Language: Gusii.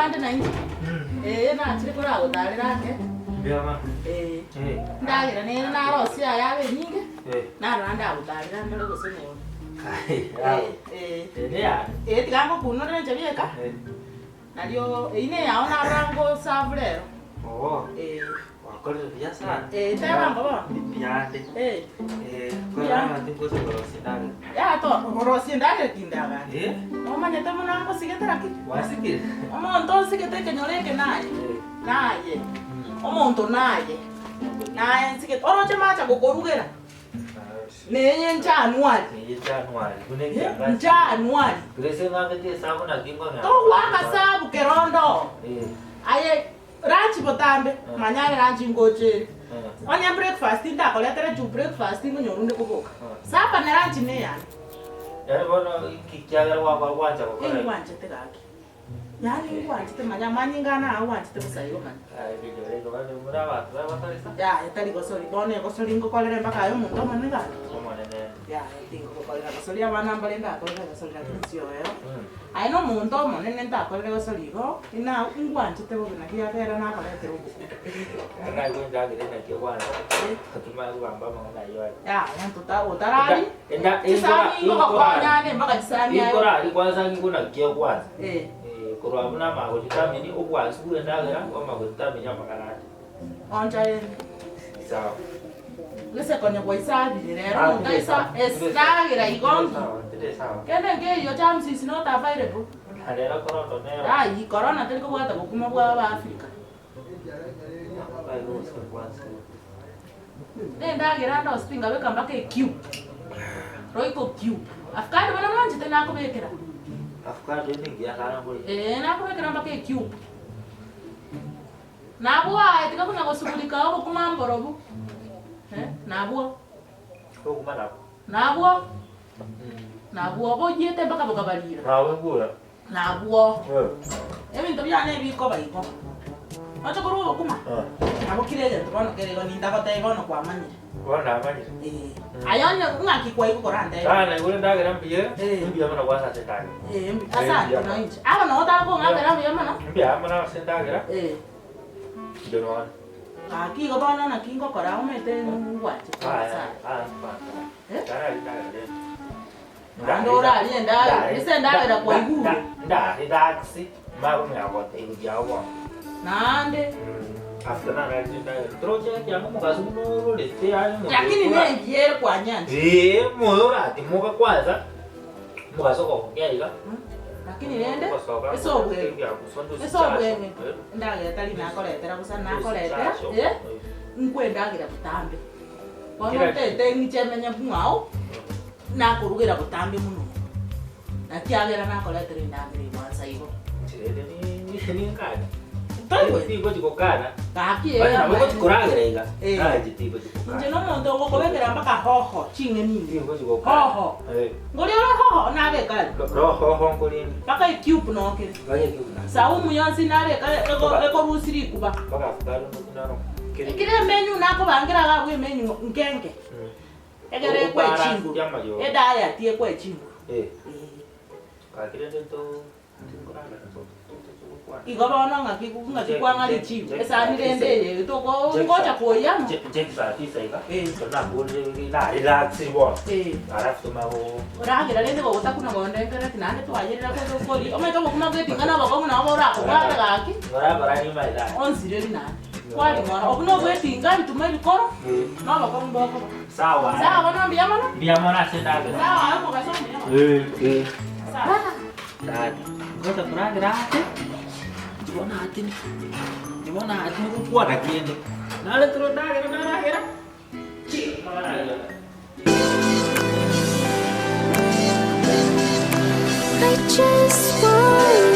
ande nainche. Ee, nachire koragotarera ake. Mbuya mono. Ee. Eh. Endagera nere narosie aya abe enyinge, Eh. narora ndagotarera ndore gose nore. Ai, Ee, ee. Eye neyane. Ee, tiga ngokunore inche bieka. Eh. Nario eyio neyao narora ngosabu rero. Oo. Ee. Gwakorire buya sana. Ee, tebango bono. Mbuyande. Ee. Eh, korora abanto ngocha korosia endagera. Yaya to korosia endagera tindagani. Eh. Omanyete buna ngosigete lakini. Gwasikire? Omonto onsigete ekenyoro eke naye. Eh. Naye. Omonto naye. Naye nsigete. Oroche macha gokorugera. Neye nchanuari. Neye nchanuari. Buna ekiangasi. Nchanuari. Grace ng'angete esabu naki nkong'ea. Togoaka sabu kero onde oo. Eh. Aye lunch botambe, manya aye lunch ngocha ere. Onye breakfast ntakoretere juu breakfast nkonyorwa onde koboka. Supper na lunch neyane. Yaani bono inki kiagera gwakora gwancha gokora igo? Ingwanchete gaki. Yaani ngwanchete manya amanyinga ane aa gwanchete bosa igo manya. Aye rigiya rigo bande muri abanto bagosarisa. Yaya tari gosori bono egosori ngokorere mpaka aye omonto omonene gaki. Omonene. Yaya tingogokorera gosori abana mbare ndakorere gosori lakini sioero. Aye nomonto omonene ntakorere gosori igo, ina ngwanchete bobe naki yabera nakoretera obokima. Naigwe endagera enaki egwansa, timanya kogamba amang'ana ayio aye. Yaya ntota otarari, Enda- chisani inkora- ngogokonya ande mpaka chisani aye. Inkorari kwanza ng'igwe naki egwansa. Eh. Eh, korwa abwo namanya godetermine obwansu bwa endagera, kwamanya godetermine amang'ana ande. Oncha rende. Sawa. Gese konya gwaisabire rero Ah, omonto aisa tinde sawa. esagera igo Tinde nki. sawa, tinde sawa. Kende nkeiyo germs is not available. Na rero korondo nero. Ayi corona teri kobwata bokima bwa aba Africa. Bai gose kwansa. Nendagera ande onsi tingabeka mpaka ecube. Royco cube. Afukado bono nwanchete nakobekera. Afukado nengiya sana nkoria. Eeh nakobekera mpaka ecube. Nabwo aye tiga buna gosugurika obokima mborobu, eh, nabwo. Obokima nabwo. Nabwo, nabwo boyiete mpaka bokabarira. Nabwo ekura. Nabwo. Ebinto biane ebikoba igo. Oche korwa obokima, nabo kera egento bono kere igo nintagotebia bono kwamanyire. Bono namanyire. Eh, aye onye ng'aki kwaigwa korantebie. Sana naigure endagera mbuya, Eh. mbuya mono kwansa ase endagera. Eh, mbu- asante noinche. Aba noo otari kong'akera mbuya mono. Mbuya mono ase endagera, Eh. inche nonya. Gaki igo bono naki ngokora omanyete ngwanchete Aya, sana. aya, kwanza. Eh? Tarari endagera rende. Naende orarie endagera, ase endagera kwaigure. Ndarelax, mara omanya gotebia buya bono. Naende. After nararire endagera, toroche ekiagera omogaso buna ororete yaani omonto Lakini okora- nengiya ere kwanyancha. Eeh, moyo oratimoka kwanza, omogaso okogokea iga. Lakini rende, Ogosoka, ase obweng'e, ebiaguso ase obweng'e, endagera tari nakoretera bosa, nakoretera, eh, nkwe endagera botambe. Bono Kera- ntete ng'iche menye mwao, nakorugera botambe mono, nakiagera nakoretera endagera egwansa igo. Rende ningani. Toigweti? Tingochi gokana. Gaki Onye ee nabo amaene. ngochi koragera iga. Eh. Naye tingochi gokana. Inche nomonto ogokobekera mpaka hoho ching'eni ime. Tingochi gokana. Hoho. Eh. Ngoria ore hoho nabeka aria. Roho nkorinde. Mpaka ecube nokere. Mpaka ecube nokere. Saumu yonsi nabeka ego ekorusia rikuba. Mpaka afukari naro. Ekero emenu nakobangera iga abwo emenu nkenke. Ekero ekwe chinguru. Ediet ekwe chinguru. Eh. Eh. Gaki rende nto Igo bono ng'aki ng'aki kwang'a richibu, esani rende eye toko ngocha koyia amo. Eh. Eh. Oragera rende gogotakuna gondengereti naende twayerera kori omanyete obokima bwa eting'ana obokong'u nabo borakobwate gaki, onsireri naende. Kwaring'ora, obwo nobwa etinga ebituma ebikoro, na obokong'u bokoba. Sawa bono mbuya mono. Sawa aye omogaso omuya mono. Sawa. Tata, ngocha koragera ake, inche bono atini, inche bono atini gokwana kende, nareterwe endagera naragera, chi, amang'ana ayio. I just want.